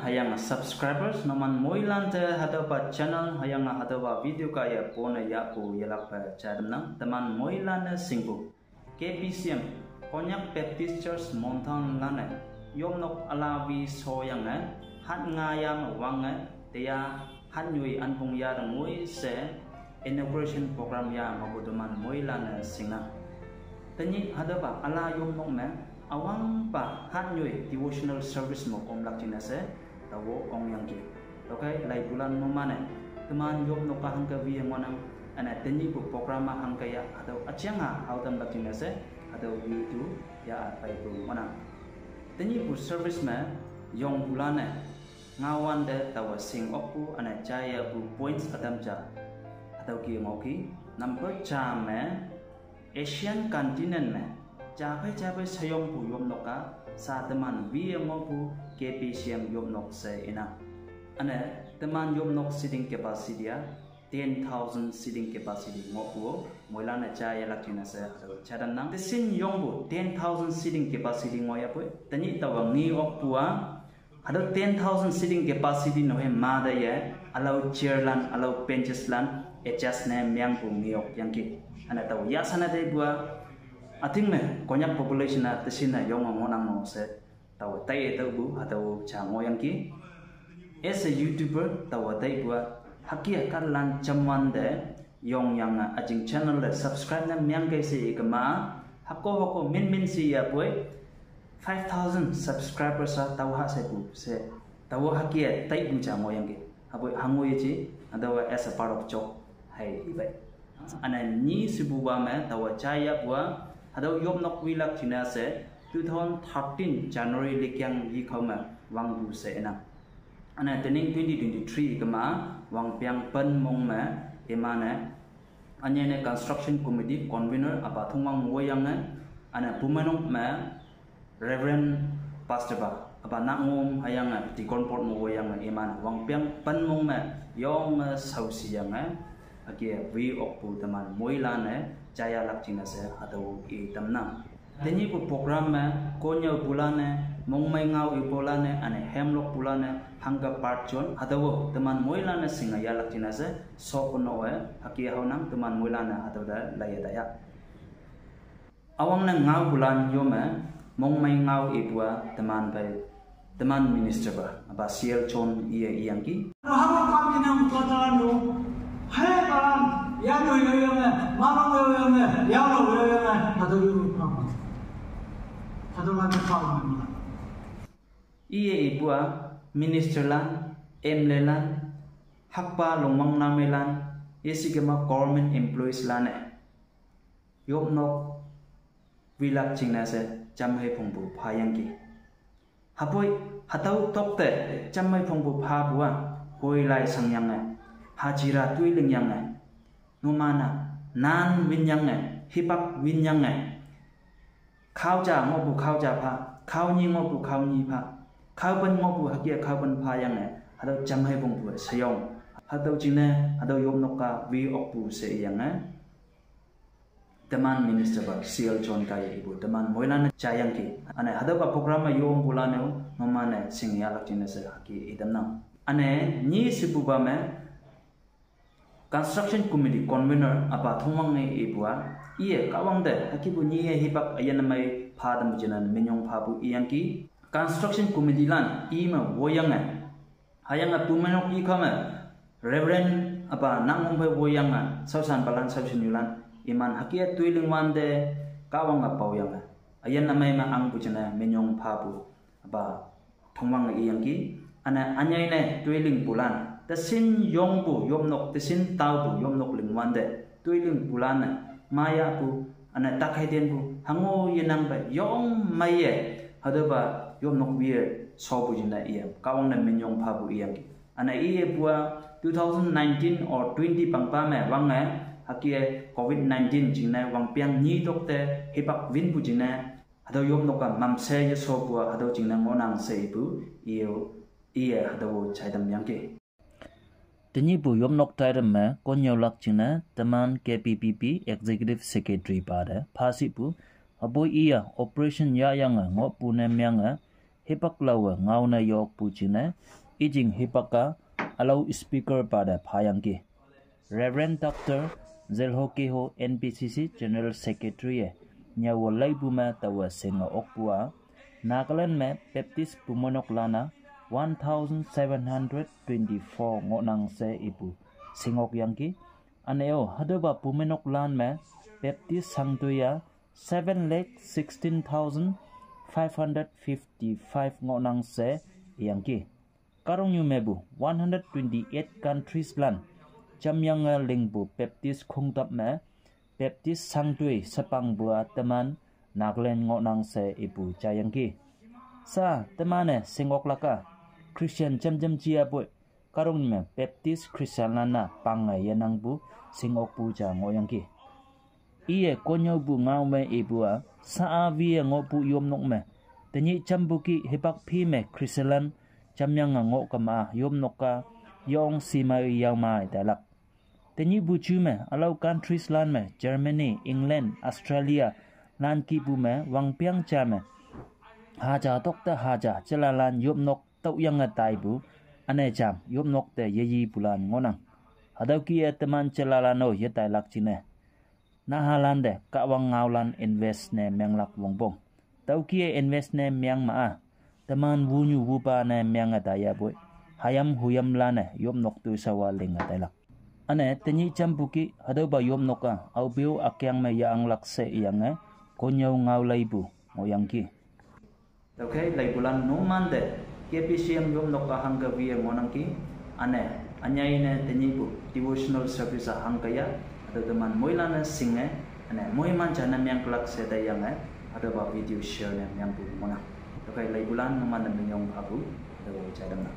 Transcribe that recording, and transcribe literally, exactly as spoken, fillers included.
Hüyange subscribers numan moilan te hatüopa channel hüyange hatüopa video kaiye pone yahpu yelakpe jai tamnang. Teman moilan-e shingpu K B C M, Konyak Baptist Church Montong lan-e yopnok üla wi shoyange, hat ngayang wange, teya hat nyoi anpong yate ngoi she inauguration program ya mepu teman moilan-e shingnang. Tenyih hatüopa üla yopnok me üwangpa hat nyoi devotional service me omlak jingne she taowe ongyangki. Tüokhei laipulan numan-e teman yopnok-a hangke wiye ngohnang, üne tenyihpu program-a hangke ya hatüo üjeng-a haotamlak jingne she hatüo wi tu ya peipu ngohnang. Tenyihpu service me yongpulan-e ngaowante taowe shing okpu üne jaiyapu points ütam ja hatüo ki ngohki. Number ja me Asian continent me japhei japhei sheyongpu yopnok-a sha teman wiye ngohpu K B C M yopnok she inang. Üne teman yopnok seating capacity-a ten thousand seating capacity ngohpu-o, moilan-e jaiyelak jingne she hatüo jai tamnang. Te shin yongpu ten thousand seating capacity ngohyapoi, tenyih taowa nge okpu-a hatüo ten thousand seating capacity nohe ma te ye, ülao chair lan, ülao benches lan adjust ne mengpu nge okyangki. Üne tao yashan-e teipu-a, üting me Konyak population-a te shin-e yonge ngohnang no she taowe taiye tüopu hatüo ja ngohyangki. As a YouTuber taowe taipu-a, hüke-a kahtalan jamwante yongyange üjing channel te subscribe ne mengkei she ikema, hüko hüko min min she yapoi five thousand subscribers-a tao ha shepu she, taowe hüke-a taipu ja ngohyangki. Hüpoi hango yeje, hatüowa as a part of joke hei ipei. Üne nyi shepupa me taowe jaiyapu-a, hatüo yopnok wilak jingne she two thousand thirteen January likang yikao me wangpu she inang. Üne tenyih twenty twenty-three kema wangpeng pen mong me iman-e ünyei ne construction committee convener üpa Thongwang me woiyange, üne Bumeinok me Reverend Pastor pa, üpa Nakngom hüyange deacon board me woiyange iman wangpeng pen mong me yonge shaoshiyange, hüke wi okpu teman moilan-e jaiyalak jingne she hatüo i tamnang. Tenyihpu program me konnyüopulan-e, mongmei ngao ipulan-e, üne hemlokpulan-e hangke part jon hatüo teman moilan-e shinge yahlak jingne she shokono-e hüke haonang. Teman moilan-e hatüo te laiye taya. Üwangne ngaopulan yo me mongmei ngao ipu-a teman phei teman minister pa, üpa C L John iye iyangki. Hangke kam inang katalan no, hei kalan, yano yoyange, malong yoyange, yano yoyange, hatüo yo pa. Hatüolan pa. Iye ipu-a minister lan, M L A lan, hakpa longwang nameilan, yesikema government employees lan-e yopnok wilak jingne she jamhei phongpu phayangki. Hüpoi hatüo tokte jamhei phongpu phapu-a, hoilai shangyange, hajira toilingyange, numan-a nan winyange, hipak winyange, khao ja ngohpu khao ja pha, khao nyi ngohpu khao nyi pha, khao pen ngohpu hüke khao pen phayange, hatüo jamhei phongpu sheyong. Hatüo jingne hatüo yopnok-a wi okpu she iyange teman minister pa C L John kaiye ipu teman moilan-e jaiyangki. Üne hatüopa program me yongpulan-e-o numan-e shinge yahlak jingne she hüke i tamnang. Üne nyi shepupa me construction committee convener üpa Thongwang-e ipu-a, iye Kahwang te hükepu nyiye hipak üyin ümei pha tampu jingne minyong phapu iyangki. Construction committee lan ime woiyange, hüyange Bumeinok yikao me Reverend üpa Nakngom phei woiyange shaoshanpalan shaoshannyulan iman hüke toiling wante Kahwange paoyange, üyin ümei me angpu jingne minyong phapu üpa Thongwang-e iyangki. Üne ünyei ne toilingpulan, teshin yongpu yopnok, teshin taopu yopnok lingwante toilingpulan-e mayahpu, üne takhei tenpu hango yenangpe yong meiye hatüopa yopnok wiye shopu jingne iye Kahwang ne minyong phapu iyangki. Üne iye pu-a two thousand nineteen or twenty pangpa me wange, hüke covid nineteen jingne wangpeng nyi tokte hipak winpu jingne hatüo yopnok-a mamshe yeshopu-a hatüo jingne ngohnang she ipu, iye-o, iye hatüo jaitamyangki. Tenyihpu yopnok taitam me konnyüolak jingne teman K B B B Executive Secretary pa te phashipu, hüpoi iye operation yahyange ngohpu ne menge hipak lawe ngaone yokpu jingne, ijing hipaka alau speaker pa te phayangki. Reverend Doctor Zelho Keho, N B C C General Secretary-e, nyawo laipu me taowe shinge okpu-a, Nagaland me Baptist pumenok lan-a one thousand seven hundred twenty-four ngohnang she ipu shingokyangki. Üne-o hatüopa pumenok lan me Baptist shangtoi-a seven lakh sixteen thousand five hundred fifty-five ngohnang she iyangki. Kahtoknyu mepu one hundred twenty-eight countries lan jamyange lingpu Baptist khongtap me Baptist shangtoi shepangpu-a teman Nagaland ngohnang she ipu jayangki. Sha teman-e shingoklak-a, Christian jamjam jiyapoi, kahtoknyu me Baptist Christian lan-a pange yenangpu shingokpu ja ngohyangki. Iye konnyüopu ngao me ipu-a, sha-a wiye ngohpu yopnok me, tenyih jampu kih hipak phi me Christian lan jamyange ngoh kema-a yopnok-a yong shimei yaomei tailak. Tenyihpu ju me ülao countries lan me Germany, England, Australia lan kihpu me wangpeng ja me haja tokte haja jelalan yopnok tüoyange taipu, üne jam yopnok te yeyipulan ngohnang. Hatüo kih-e teman jelalan-o yetailak jingne, nahalan te Kahwang ngaolan invest ne menglak wongpong. Tüo kih-e invest ne meng ma-a, teman wunyu wupa ne menge taiyapoi, hayim huyimlan-e yopnok toishao-a linge tailak. Üne tenyih jampu kih hatüopa yopnok-a aope-o ükyang me yahanglak she iyange, konnyüo ngao laipu ngohyangki. Tüokhei laipulan numante K B C M yopnok-a hangke wiye ngohnangki, üne ünyei ne tenyihpu devotional service-a hangke ya, hatüo teman moilan-e shinge, üne moiman ja ne menglak she taiyange, hatüopa video share ne mengpu ngohnang. Tüokhei laipulan numante minyong phapu, hatüo jai tamnang.